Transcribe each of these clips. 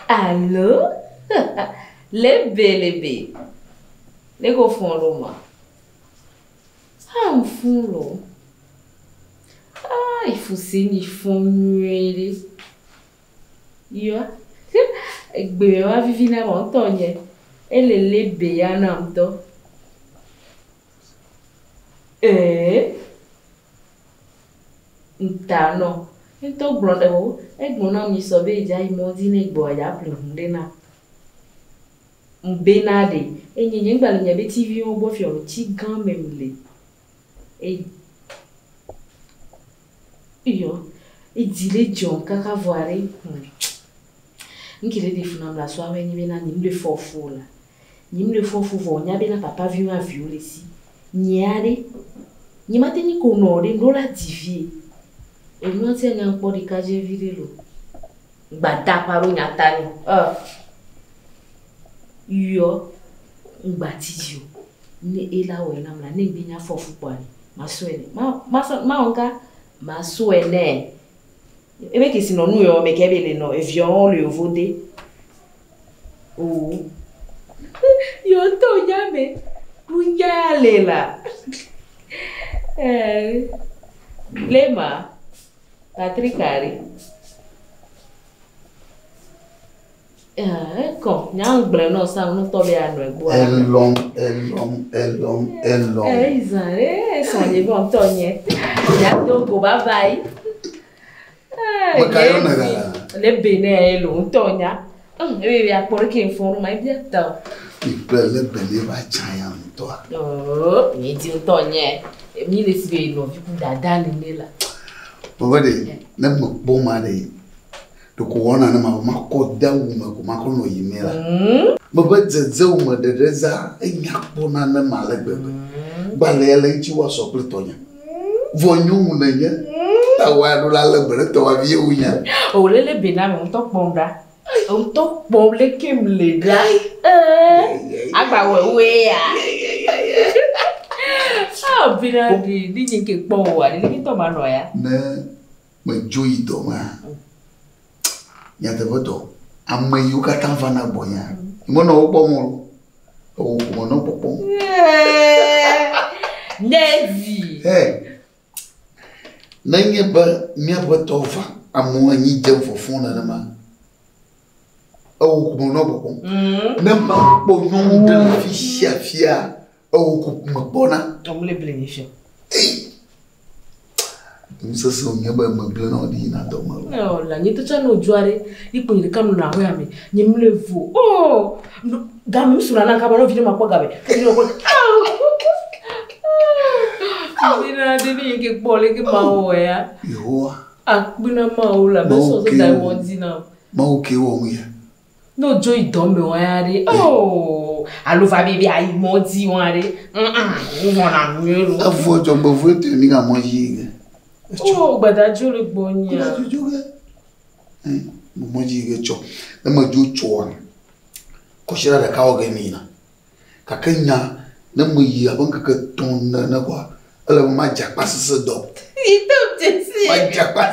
Allo? Lebe lebe. Le ko fɔn lo ma. Ah, ŋfun lo. Ah, ifuse mi fɔn nyuie ɖe. Yɔ. Egbe me va vivi na ma ŋutɔ nye. Ele lebe ya na ŋutɔ. Ee. Ŋta nɔ. Ŋutɔ gblɔ ɖe wo. Egblɔ na mi sɔ be yedza yi mɔ dzi ne gbɔ yedza ƒle ʋu ɖe na. Ŋbe na ɖe. Enye nye ŋgba le nye be tiviwo gbɔ fiɔ tsi gã me le. E Yɔ. Edzi le dzɔm kaka vɔa ɖe. Hmm. Ŋke ɖe ɖe fu nam le asua be nyi bena nyim le fɔ fu la. Nyim le fɔ fu vɔ nya bena papa viwo aviwo le si. Nyea ɖe. Nye mate nyi ko nɔ ɖe ŋɖo la di vie. Enua tia nya kpɔ ɖeka dze vi ɖe lo. Gbada ƒa ɖo nya ta nyo. Ɔ. Yɔ. Ŋgba titi o. Ne ela wɔe nam la ne ŋgbe nya fɔ fu kpɔa ne. Masɔe ne. Ma ma ma wɔ ŋka. Masɔe ne. Ebe kesi nɔ nu yɔ me ke be le nɔ eviɔwo le yovo de. O. Yo to nya me. Kunya le la. Eh. Lema. Patrick ari. Eh, kɔ nya ŋgblẽ nɔ sa ŋutɔ be anɔ egbɔ. Elɔm, elɔm, elɔm, elɔm. Eh, izan, eh, sɔn nye bɔ ŋutɔ nye. Nya do go bye bye. Eh, Meka yɔ ne gala. Le bene elo ŋutɔ nya. Ebe be akpɔ ɖe ke ŋfɔ ma ebia ta. Ikple le bene va tsã ya ŋutɔa. Oh, nye di ŋutɔ nye. Mi le si be nɔvi ku dada nene la. Bɔbɔ ɖe ne mekpɔ ma ɖe ɖeko wɔna ne ma makɔ de awu me ko makɔ nɔ yi me la. Mebe dzedze wo me ɖeɖe za enya kpɔna ne ma le gbegbe. Gbalẽ ya le ŋuti woasɔ kple tɔnya. Vɔ nyɔnu nenye. Ta wa ɖo la le be ɖe tɔwa vie wu nya. O le le bena me ŋutɔ kpɔm ɖa. Ŋutɔ kpɔm le kem le ɖa. Eh, agba wɛwɛ ya. Ah, bena ɖe ni nye ke kpɔ oa, ɖe ni tɔ ma nɔ ya. Ne medzo yi dɔ mea, nyateƒe tɔ, ame yiwo katã vana gbɔnyea, menɔ wo kpɔm o. Ewo ko menɔ kpɔkpɔm. Nezi. Hey, nenye be míaƒe tɔ va amewo anyi dzem fɔfɔ nenema, ewo ko menɔ kpɔkpɔm. Ne mekpɔ nyɔnu ɖe le fi sia fia, ewo ko mekpɔna. Ɔmle ble mi fia. Nusese wònye be megblẽ na wo ɖi yina dɔ me o. Oh, la nye tɔtsa no dzoa ɖe, ikpo nye ɖeka nɔna ahoe ame, nye mle vo. Oh, game mi suna na kaba no vi ɖe makpɔ game. Vi ɖe makpɔ. Bena ɖe ne nye ke kpɔ le ke ma wɔ ya. Yehowa. Akpina Mawu la, be Mawu sɔ ke da wɔ. wɔ di na. Mawu ke wɔ nu ya. No dzo yi dɔ me wɔ ya ɖe. Oh, alo va be be ayi mɔ di wɔ ɖe. Wo wɔna nyuie lo. Evɔ dzɔgbevɔe tɔe mi gamɔ dzi yi ge. Oh, gbadadzo le gbɔ nyea. Gbadadzo ge. Eh, mɔ dzi yi ge tsɔ. Ne medzo tsɔa, kɔsiɖa ɖeka wɔ ge mi yina. Gake nya ne meyi abe ŋkeke tɔ̃ nene koa, ele be madze akpasese dɔ. Yi to dzesi. Madze akpa.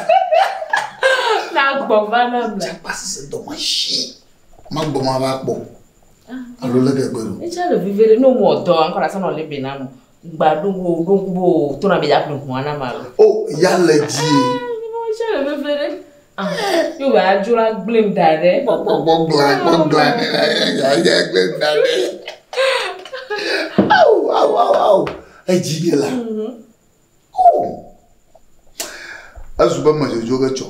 Na gbɔ va na Madze akpasese dɔ masi. Magbɔ ma va kpɔ. Alo le ke gbe ɖo. Etsa le vivi ɖe ne womɔ dɔ ŋkɔ la sɔnɔ le be na mo. Gba ɖo wo ɖo ŋku bo to na be ya ƒle ʋua na ma lo. O ya le dzi. Etsa le vivi ɖe. Ah, yo ba dzo la gblẽm da ɖe. Gbɔgbɔ gblã gbɔ gblã ne ya ya gblẽm da ɖe. Awu awu awu awu. Edzi nye la. O. Ezu be medzodzo ge tsɔ.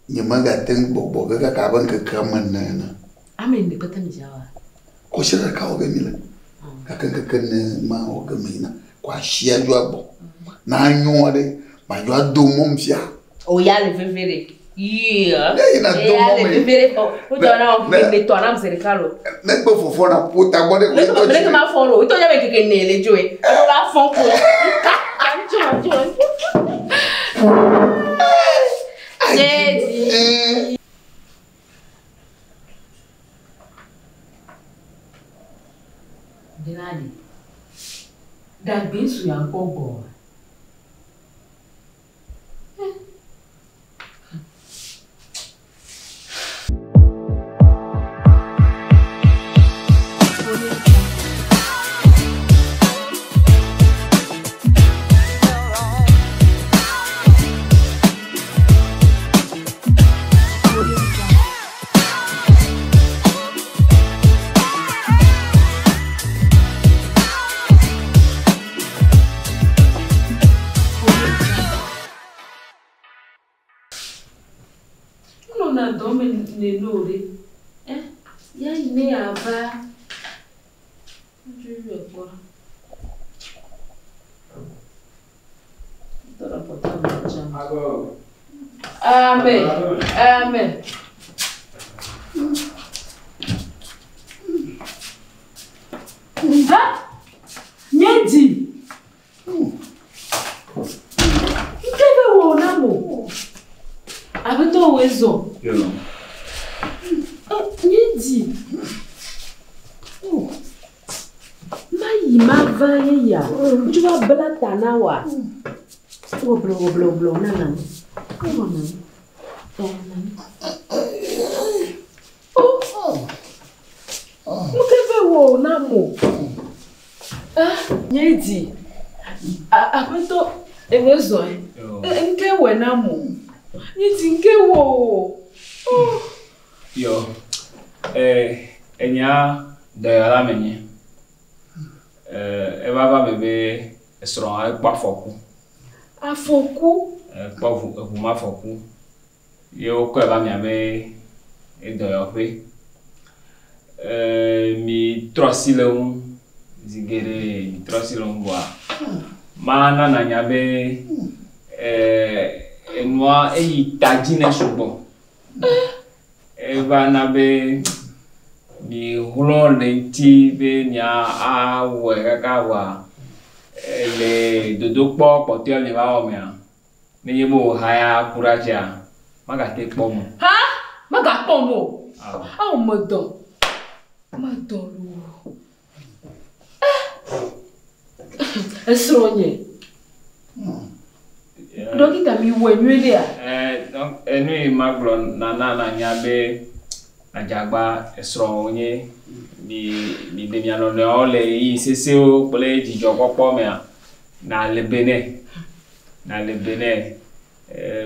Nye megate ŋu gbɔgbɔ ge kaka abe ŋkeke ame ene ene. Ame ene kpata mi dza wa. Kɔsiɖa ɖeka wɔ ge mi le. Gake ŋkeke ene ma wɔ ge me yina. Kɔ asia dzo agbɔ. Na anyɔ ɖe, madzo ado mɔm fia. O ya le veve ɖe. Yeah. Ne yina do Ya le mɔ me. veve ɖe. O dzɔ na wɔ Ne- ŋkeke tɔ nam zi ɖeka lo. Ne gbe fɔfɔ na ƒo tagbɔ ɖe Le ke le ke ma fɔ lo. Itɔ nya be ŋkeke ene le dzoe. Alo la fɔ ko. Dzo dzo. Jedi. Denadi. Dagbe su ya ŋkɔ gbɔ. wɔna dɔ me nene o ɖe. Eh, ya yi ne ava. Ŋutsu yɔ kpɔ ɖa. Tɔ ɖe portable dzi. Amen. Amen. Ha? Nye dzi. Nke be wɔ na mo. Aƒetɔ wòe zɔ. Nye dzi. Mayi mava ye ya. Ŋutsu va bla ta na wa. Wɔblɔ wɔblɔ wɔblɔ na na. Wɔ na. Na. Oh. Nke be wɔ na mo. Nye dzi. Aƒetɔ ewe zɔ. Nke wɔ na mo. Nye dzi nke wɔ o. Oh. Yo. Enya dɔyɔla menye. Eva va me be esrɔ̃a ekpɔ afɔku. Afɔku? Ekpɔ ʋumafɔku. Ye wokɔe va miabe dɔyɔƒe. Mi trɔ asi le ŋu zi geɖe mi trɔ asi le ŋu vɔa mana nanya be enua eyi ta dzi ne sugbɔ. Eva na be mi hlɔ le ŋuti be mia awɔe kaka vɔa le dodokpɔ kpɔtɔe mi va wɔ mea nenye be wòhaya ku ɖa dzia magate kpɔ mo. Ha? Magakpɔ mo? Awo medɔ. Medɔ loo. Esrɔ̃nye. Dɔkita mi wɔe nyuie ɖea? Donc enu yi magblɔ nana nanya be adzagba esrɔ̃wò nye mi mi ɖe mia nɔnɔewo le ɣeyiɣi sesẽwo kple dzidzɔkpɔkpɔ mea nale be nɛ. Nale be nɛ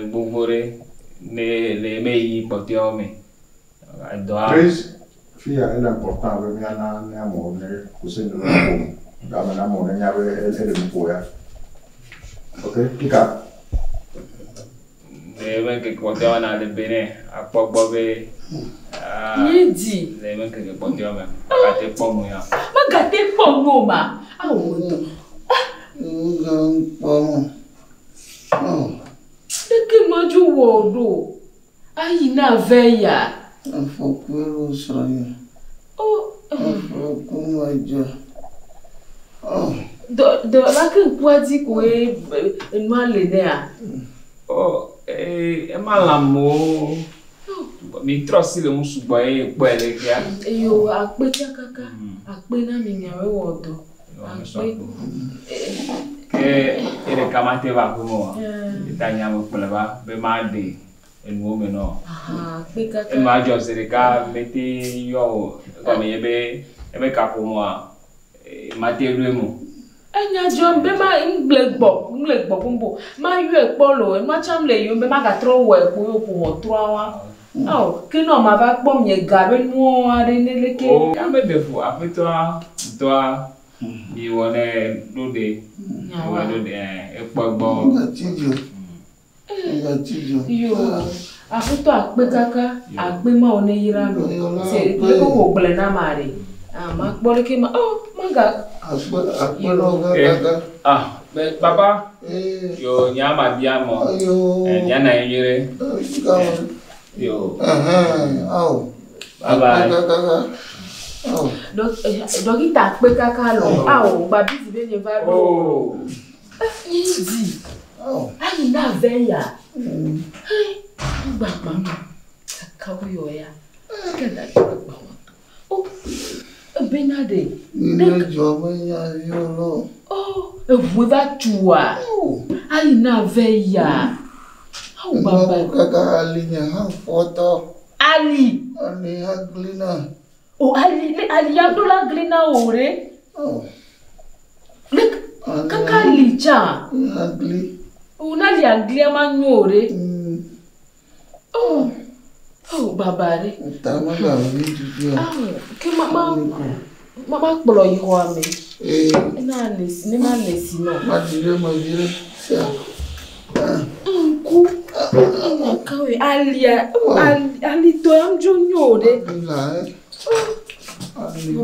gbogbo ɖe ne le eme ɣeyiɣi kpɔtɔewo me. Dɔa. Prince, fia ele important be míana ne amewo ne kuse nu ƒom. Game na amewo nenya be ele nu ƒo ya. Ok, fika. Le eme ŋkeke kpɔtɔewo nale be nɛ akpɔ gbɔ be. Nye dzi. Le eme ŋkeke kpɔtɔewo me magate kpɔ mo ya. Magate kpɔ mo ma. Awo dɔ. Kpɔ mo. Leke madzo wɔ ɖo? Ayi na ve ya. Afɔkue lo srɔ̃nye. Oh. Afɔku me dze. Oh. Dɔ la ke ŋkua dzi koe enua le nea? Oh, ema lãmewo. Mi trɔ asi le ŋu sugbɔ ye kpɔe le fia. Eyo akpe tsakaka. Akpe na mi miawoe wɔ dɔ. Akpe. Ke eɖeka mate va aƒeme oa. Eta nya me kplɔe va be maɖe enuwo me nɔ. Akpe kaka. Enua dzɔ zi ɖeka mete yɔ o. Egɔme nye be ebe kaƒomɔa mate ɖoe mo. Enya dzɔ be ma ŋgble gbɔ ŋgble gbɔ gbogbo ma yɔe kpɔ lo enua tsam le yio be magatrɔ wɔe kpo ye ƒo ʋɔtrɔa wa. Awo ke nɔ ma va kpɔ mie ga be nuwo aɖe ne leke. O ya me ɖe fu aƒetɔa ŋutɔa mi wɔ ne ɖo ɖe. Wɔ ɖo ɖe ekpɔ gbɔ. Ŋgati dzo. Ŋgati dzo. Yo aƒetɔ akpe kaka akpe ma wo ne yra mi. Se leke ko gblẽ na ma ɖe. Ah ma kpɔ leke ma oh maga. Akpe akpe nɔ kaka. Ah papa. Yo nya ma bia mɔ. Yo. Nya na ye nyuie. Yo. Awo. Bye bye. Akpe kaka. Awo. Dɔkita akpe kaka lɔ. Awo gbabi zi be nye va ɖo. Oh. Nye dzi. Awo. Ayi na ve ya. Hey, gbagba ma. Kaka wo yɔ ya. Keda gbagba wa. Oh. Ebena ɖe. Ne dzɔ me nya viwo lɔ. Oh, eʋue va tua. Ayi na ve ya. Awo gbagba. Ŋgɔ kaka ali nye hã fɔtɔ. Ali. Ali hã gli na. Oh, ali le ali ya ɖo la gli na o ɖe. Oh. Le kaka ali tsa. Hã gli. O na li aglia ma nyo o ɖe. Oh. Oh, baba ɖe. Ta me ga vi tutu ya. Awo, ke ma ma ma ma kplɔ yi xɔa me. Ee. Ne ma le si ne ma le si nɔ. Ma dzi ɖe me vi ɖe. Sia. Ŋku. Enya kawoe. alia ali to am jo nyo de. La.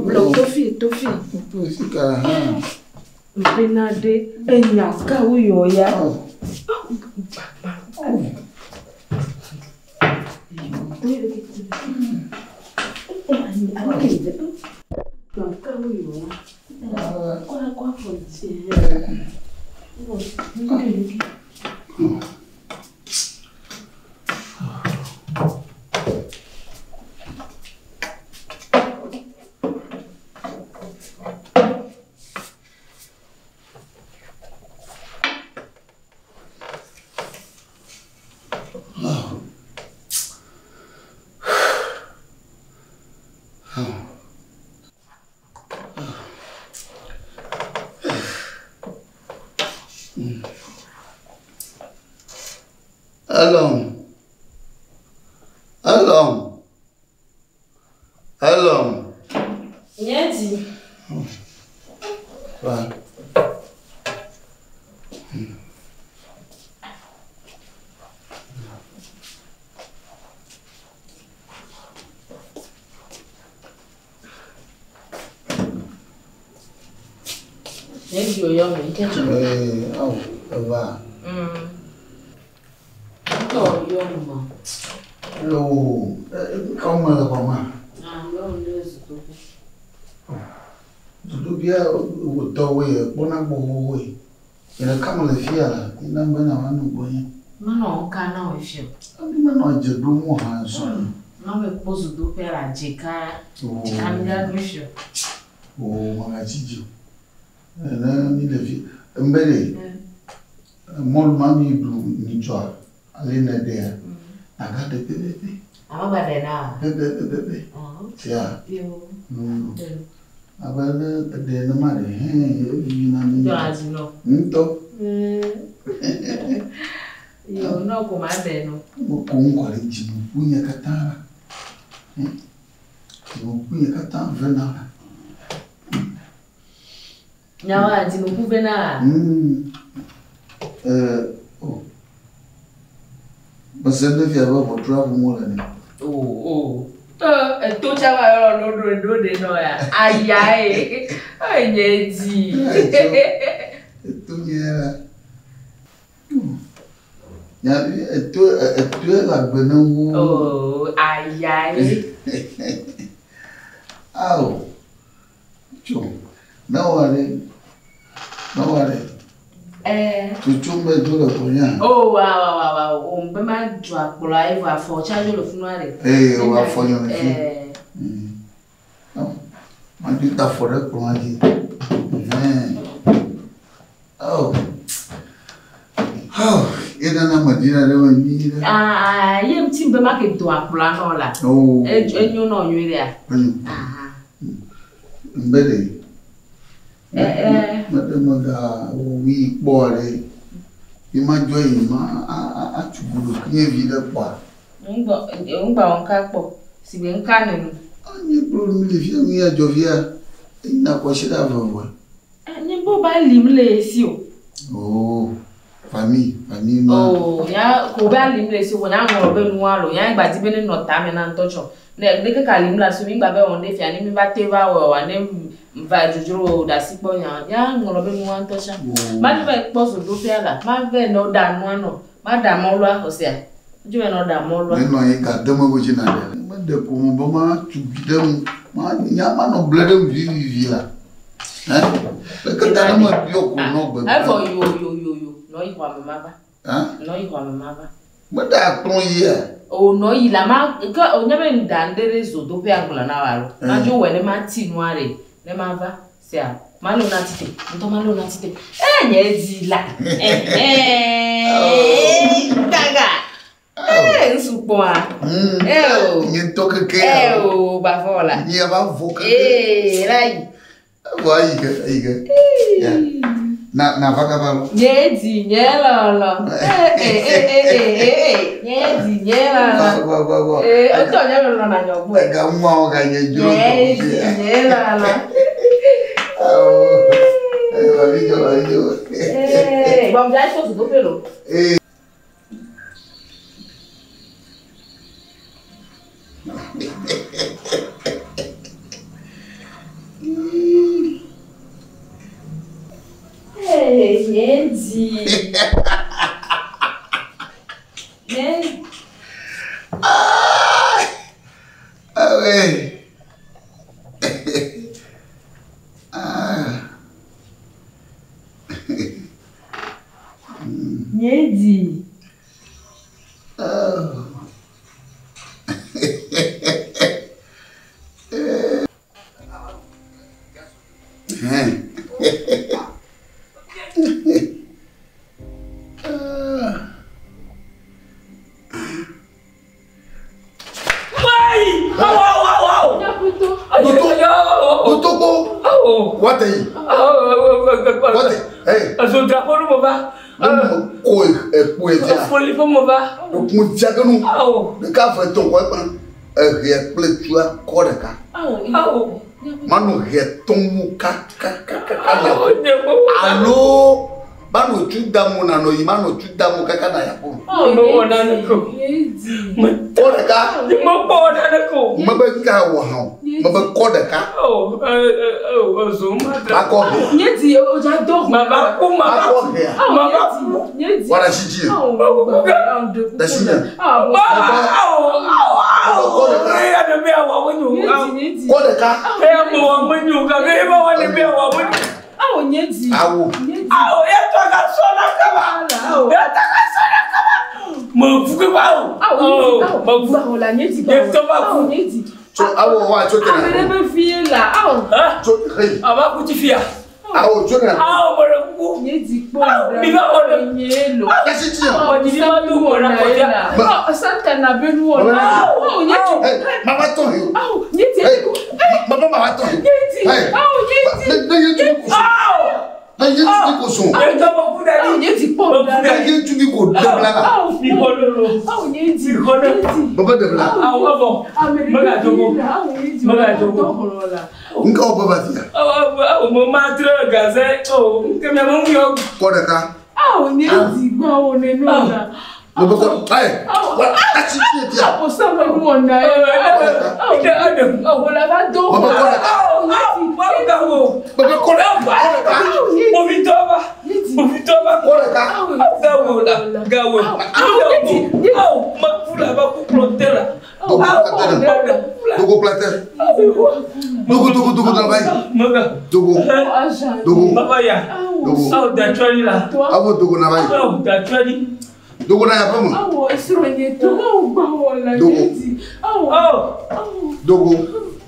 Blɔ tofi tofi. To sika ha. Bena de enya ka wo yɔ ya. Oh. Elom. Elom. Elom. Nye di. Va. Nye di o yɔ me nke tsɔ. Eh, awo, eva. Ŋutɔ yɔ me. Lo, ka wo me le xɔ ma. Ah, yɔ me le zodoƒe. Dodobia wò dɔwɔe kpɔna gbɔ xoxoe. Nye ɖeka me le fia la, ina be na va nɔ gbɔnye. Menɔ ŋka na wò fia. Ami menɔ dze ɖom wo hã zɔ. Na me kpɔ zodoƒe la dzeka dzeka mi la ɖo fia. O magatsi dzi o. Ne mi le fi, mbe ɖe, mɔlu ma mi ɖu nyitsɔa, ale ne ɖea, naga ɖe pɛpɛpɛ, Ame gba ɖe na. pɛpɛpɛpɛ. Sia, Yo. abe ne eɖe nema ɖe, hɛn, evivina ne. Yɔ la dzi nɔ. Ŋutɔ, Yo nɔ ko ma ɖe nɔ. meko ŋkɔ ɖe dzimeƒu nye katã la. Dzimeƒu nye katã vena la. Nyawa dzimeƒu vena. Oh. Mese ne fia be ʋɔtrua ʋum wole ne. O o. Eto tsa va yɔ no ɖo ɖo ɖe nɔ ya. Aya ye. Enye dzi. Eto nye la. Nyavi eto eto le agbe ne wo. O aya ye. Awo. Tso. Ne wɔ ɖe. Ne wɔ ɖe. Tsotso me do le gbɔnye. O wa wa wa wa o be ma dzɔ akplɔ ayi vɔ afɔ tsa dzo le funua ɖe. Ee o afɔ nyɔ le fi. Ma dzo ta afɔ ɖe kplɔa dzi. Oh. Oh, ye nana me dina ɖe me nyui ɖe. Aa ye ŋuti be ma ke do akplɔa nɔ la. Oh. Enyo nɔ nyui ɖea. Enyo. Mbe ɖe. Meɖe mega wui kpɔ ɖe. Mi ma dzɔ yi ma atsu go ɖokuinye vi ɖe kpɔa. Ŋgbɔ ŋgba ŋka kpɔ. Si be ŋka nenu. Nye kplo mi le fia mi adzɔ fia. Eyina kɔsi ɖe avevɔe. Nye bo ba lim le esi o. Oh, famille, famille ma. Oh, nya ko ba lim le esi o, nya ŋlɔ be nua lo, nya gba di be ne nɔ tame na ŋutɔ tsɔ. Ne ne ke ka lim la so mi gba be wɔn ɖe fia ne mi va te va wɔ wa ne va dzodzro ɖe asi kpɔ nya, nya ŋlɔ be nua ŋutɔ tsã. Ma dzo va kpɔ zodoƒea la, ma vɛ nɔ ɖa nua nɔ, ma ɖa mɔlua xɔsea. Dzo va nɔ ɖa mɔlua. Ne nɔ anyi ga deme ko dzi na ɖe. Meɖe ko me be ma tugui ɖe ŋu, ma nya ma nɔ ble ɖe ŋu vivivi la. Leke ta ne me biɔ ko nɔ gbegblẽ. Evɔ yo yo yo yo, nɔ yi xɔa me ma va. Nɔ yi xɔa me ma va. Meɖe akplɔ yia. O nɔ yi la ma ke o nye be ŋda ŋɖe ɖe zodoƒea gblɔ na wa lo. Ma dzo wɔ ne ma ti nua ɖe ne ma va. Sia ma lo na tite. Ŋutɔ ma lo na tite. Nye dzi la. Gaga. Ŋsu kpɔa. O. Nye ŋutɔ keke. O gbafɔ la. Nye va vo keke. La yi. Evɔ ayi ke ayi ke. Na na va kaba lo. Nye dzi nye lɔlɔ. Nye dzi nye lɔlɔ. Gbɔ gbɔ gbɔ. Ŋutɔ nye lɔlɔ na nyɔ gbɔe. Ega ŋua ga nye dzro. Nye dzi nye lɔlɔ. Awo. Bavi dzɔ bavi dzɔ. Bɔn bia tso zodoƒe lo. Nye. Ah ouais. Ah. Nye di. Oh. Hein. Ayi! Awo awo awo awo! Nyakuto. Dotogbo. Awo! Wate yi. Awo! Wate. Hey. Azodrapo nu mo va. Ne mo ko ekpo efia. Ofoli fo mo va. Okun fiagenu. Awo! Ɖeka ve tɔn kɔ ekpe. Ehea kple tua kɔ ɖeka. Awo. Awo! Manu hea tɔn mu kakakaka na. Awo nye mo. Alo manu tu da mu na nɔ yi manu tu da mu kaka na yaƒo. Awo Mo wɔ nane ko. Nye di. Mo Kɔ ɖeka. mo kpɔ wɔ nane ko. Mebe ka wɔ hã o. Mebe kɔ ɖeka. Awo! Awo! Zo ma da. Makɔ hea. Nye di o ja dɔ. Mama ku mama Makɔ hea. Awo Mama nye di. Nye di. Wara si dzi. Awo. Dasi nye. Awo. Awo! Awo! Awo! Eya ne be awo awo nyo. Nye Awo! di nye di. Kɔ ɖeka. Eya mo wa mo nyo kake eba wa ne be awo awo nyo. Awo nye di. Awo. Nye di. Awo! Ya tɔ ka sɔna kaba. Awo. Ya tɔ ka sɔna kaba. Mo fuke ba o. Awo nye di. Awo. Mo fu. Gbawo la nye di. Nye tɔ ba Awo ku. nye di. Tso awo wa tso Ame ɖe tena. be vie la. Awo. Ha? Tso hey. Aba ku ti fia. Awo tso tena. Awo mo le kuku. Nye di kpɔ. Awo, mi va wɔ ɖe. Nye lo. Dasi dzi. Awo didi ma do wɔ na kɔtia. Awo Santana be nu wɔ na. Awo nye di. Hey, mama tɔ he. Awo nye di. Hey, mama mama tɔ he. Nye di. Hey. Awo nye di. Ne ne ye tu ko sɔn. Awo! Ne ye tu ko sɔn. Ye tɔ mo ku da Awo di. nye di kpɔ. Ne ye tu ko debla la. Awo Mi kɔ lolo. Awo nye di. Mi kɔ lolo. Nye di. Baba debla. Awo avɔ. Ame ɖe Mega be jogo. vie la. Awo nye di. Mega jogo. Dɔxlɔ la. Nka wo baba fia. Awo awo awo mo ma trɔ gaze. O nkemi mo mu yɔ. Kɔ ɖeka. Awo nye di gbawo nenu la. Mebe kɔ. Hey. Wa dasi dzi fia. Awo sábà nu wɔ na ye. Awo ade awo. Awo la va do. Baba kɔ ɖeka. Awo awo awo gawo. Bebe kɔ ɖeka. Kɔ ɖeka. Mo fi tɔ ba. Mo fi tɔ ba. Kɔ ɖeka. Awo gawo la gawo. Awo ma ku la ba ku kplɔ tɛ la. Dogo kple tɛ. Dogo kple tɛ. Dogo dogo dogo dɔ va yi. Mega. Dogo. Dogo. Baba ya. Dogo. Awo da tsɔli la. Awo dogo na va yi. Awo da tsɔli. Dogo na yaƒe me. Awo esrɔ̃ nye to awo gbawo la nye di. Awo Awo. awo Dogo.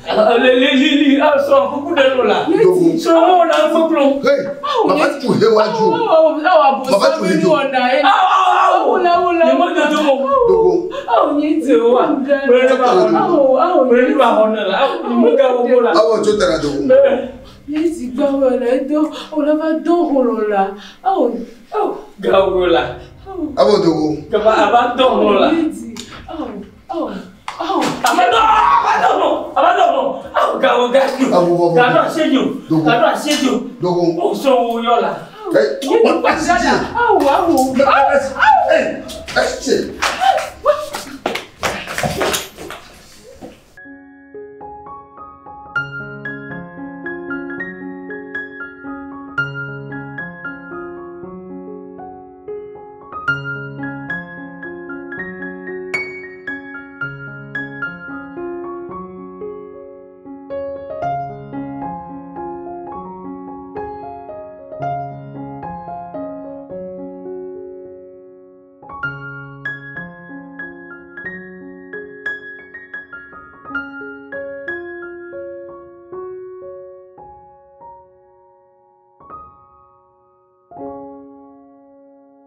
Le le li li awo sɔn kuku de lo la. nye Dogo. di. Sɔn wo la ŋgbɛ Hey. Baba tu he wa ju. Awo awo Baba abosa tu be he nu jo. wɔ na ye. Awo awo awo. Awo la awo la. Nye mo dodo mo. Dogo. Awo nye di. Wa. Wele ba xɔ na. Awo awo nye Wele di. ba xɔ na la. Awo mo ga wo ko la. Awo tso tena dogo. Nye di gbawo la edo. Awo la va do xlɔ la. Awo awo Ga wo la. awo. Awo dogo. Kaba aba dɔ xɔ la. Nye di. Awo awo awo. Aba dɔ aba dɔ xɔ aba dɔ xɔ. Awo ga wo ga ju. Awo wo wo. Ga do ase jo. Dogo. Ga do ase jo. Dogo. O sɔn wo yɔ la. Hey. Wa dasi dzi. Awo awo. Hey.